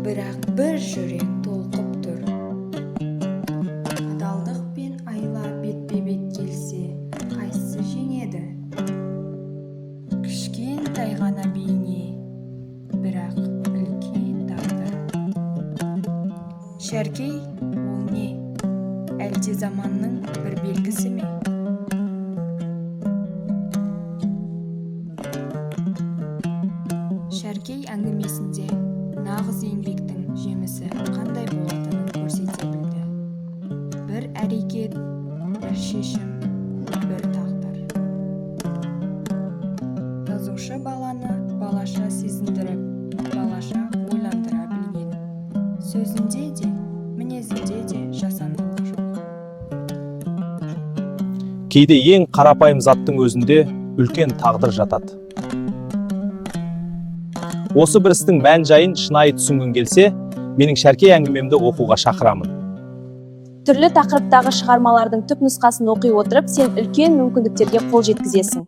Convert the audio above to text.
Бірақ бір жүрек толқып тұр. Адалдық пен айла бетпе-бет келсе, қайсысы жеңеді? Кішкентай ғана бейне, бірақ үлкен тағдыр. Шәркей ол не? Әлде заманның бір белгісі ме? Шәркей әңгімесінде нағыз еңбектің жемісі қандай болатынын көрсете білді. Бір әрекет, бір шешім, бір тағдыр. Жазушы баланы балаша сезіндіріп, балаша ойландыра білген. Сөзінде де, мінезінде де жасандылық жоқ. Кейде ең қарапайым заттың өзінде үлкен тағдыр жатады. Осы бір істің мән жайын шынайы түсінгің келсе, менің Шәркей әңгімемді оқуға шақырамын. Түрлі тақырыптағы шығармалардың түпнұсқасын оқи отырып, сен үлкен мүмкіндіктерге қол жеткізесің.